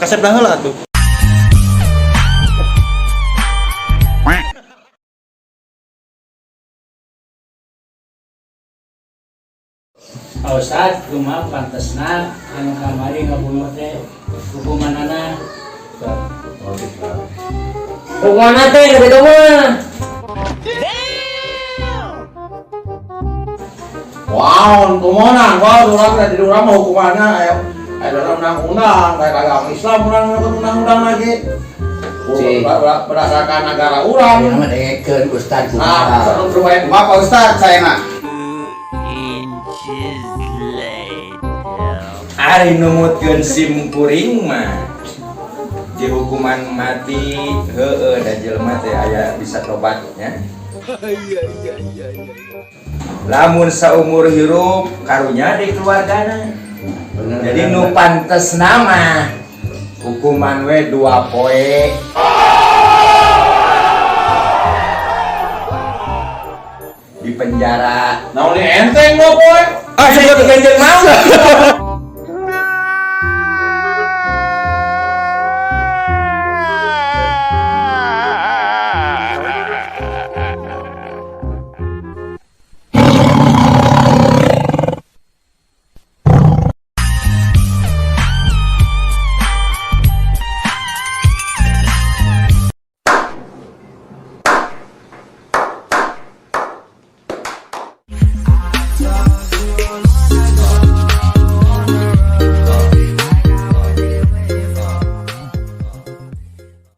Kasep dah heula atuh. Pak Ustad, kumaha pantesna anu kamari ngabunuh teh hukumanana? Hukuman teh nu kitu mah. Wow, kumaha wah urang teh di urang mah hukumannya aya aya dalam undang-undang, kayak agama Islam urang undang-undang lagi. Berdasarkan negara urang. Ayeuna mah dengekeun Ustad Nah, kumaha. supaya kumaha, Pak Ustad saya mah. Ari numutkeun sim kuring mah di hukuman mati heueuh, da jelema teh aya bisa tobat nya. Lamun saumur hirup karunya di keluargana. Bener, Jadi bener, nu bener. pantes nama hukuman we 2 poe di penjara. Naon ini enteng lo, boy? Ah, saya ganjel mau.